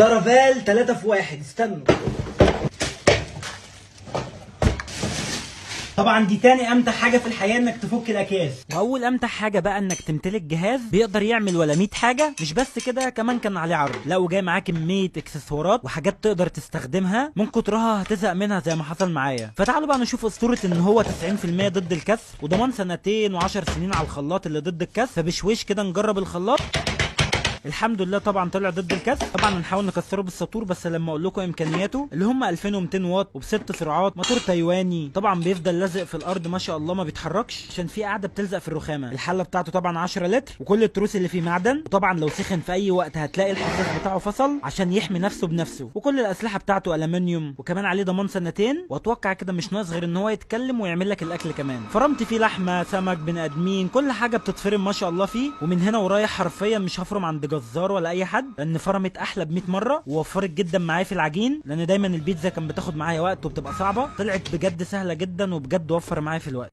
ده رافال 3 في 1. استنوا. طبعا دي تاني امتع حاجة في الحياة انك تفك الاكياس. واول امتع حاجة بقى انك تمتلك جهاز بيقدر يعمل ولا 100 حاجة. مش بس كده، كمان كان عليه عرض، لا وجاي معاه كمية اكسسوارات وحاجات تقدر تستخدمها من كترها هتزهق منها زي ما حصل معايا. فتعالوا بقى نشوف اسطورة ان هو 90% ضد الكسر وضمان سنتين و10 سنين على الخلاط اللي ضد الكسر. فبشويش كده نجرب الخلاط. الحمد لله طبعا طلع ضد الكسر. طبعا هنحاول نكسره بالساطور، بس لما اقول لكم امكانياته اللي هم 2200 واط وبست سرعات، موتور تايواني، طبعا بيفضل لازق في الارض ما شاء الله ما بيتحركش عشان في قاعدة بتلزق في الرخامه. الحلة بتاعته طبعا 10 لتر وكل التروس اللي فيه معدن، وطبعا لو سخن في اي وقت هتلاقي الحساس بتاعه فصل عشان يحمي نفسه بنفسه، وكل الاسلحة بتاعته الومنيوم، وكمان عليه ضمان سنتين. واتوقع كده مش ناقص غير ان هو يتكلم ويعمل لك الاكل كمان. فرمت فيه لحمه، سمك، بني ادمين، كل حاجة بتتفرم ما شاء الله فيه. ومن هنا ورايح حرفيا مش هفرم عند جزار ولا اي حد، لان فرمت احلى ب 100 مرة ووفرت جدا معايا في العجين، لان دايما البيتزا كان بتاخد معايا وقت وبتبقى صعبة. طلعت بجد سهلة جدا وبجد وفر معايا في الوقت.